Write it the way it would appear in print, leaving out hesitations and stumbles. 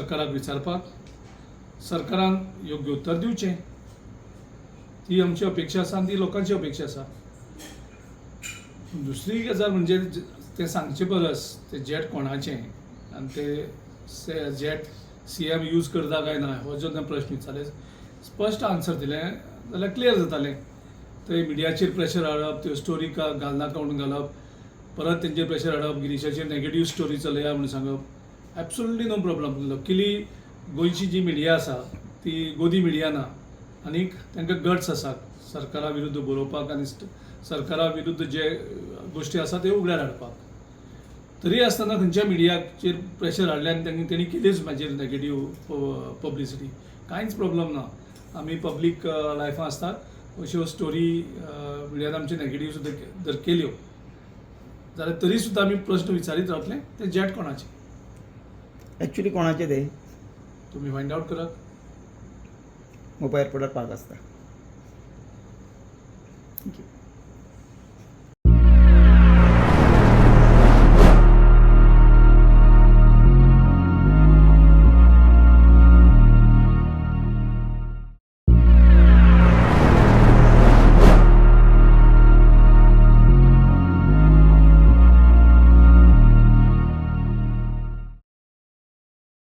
सरकाराक विचारपाक. सरकारान योग्य उत्तर दिवचें, ती आमची अपेक्षा आसा आनी ती लोकांची अपेक्षा आसा. दुसरी गजाल म्हणजे तें सांगचे परस ते जेट कोणाचें आनी ते जेट सीएम यूज करता काय ना, हो जो प्रश्न विचारले, स्पश्ट आन्सर दिलें जाल्यार क्लियर जातालें. थंय मिडियाचेर प्रेशर हाडप, त्यो स्टोरी घालनाका म्हणून घालप, परत तेंचेर प्रेशर हाडप, गिरीशाचेर नेगेटीव स्टोरी चलया म्हणून सांगप, एब्सोल्युटली नो प्रॉब्लम. लकीली गोंयची जी मिडिया आसा ती गोदी मिडिया ना आनीक तांकां गट्स आसात सरकारा विरुद्ध बरोवपाक आनी सरकारा विरुद्ध जे गोश्टी आसा त्यो उगड्यार हाडपाक. तरी आसतना खंयच्या मिडियाचेर प्रेशर हाडलें आनी तेणी केलीच म्हाजेर नेगेटीव पब्लिसिटी, कांयच प्रॉब्लम ना. आमी पब्लीक लायफान आसतात. अश्यो स्टोरी मिडियान आमचे नेगेटीव सुद्दां जर केल्यो जाल्यार तरी सुद्दां आमी प्रश्न विचारीत रावतले, ते जेट कोणाचे. एक्चुली कोणाचे ते? तुमी फायंड आवट करात. मोपा एअरपोर्टार पार्क आसता. Thank you.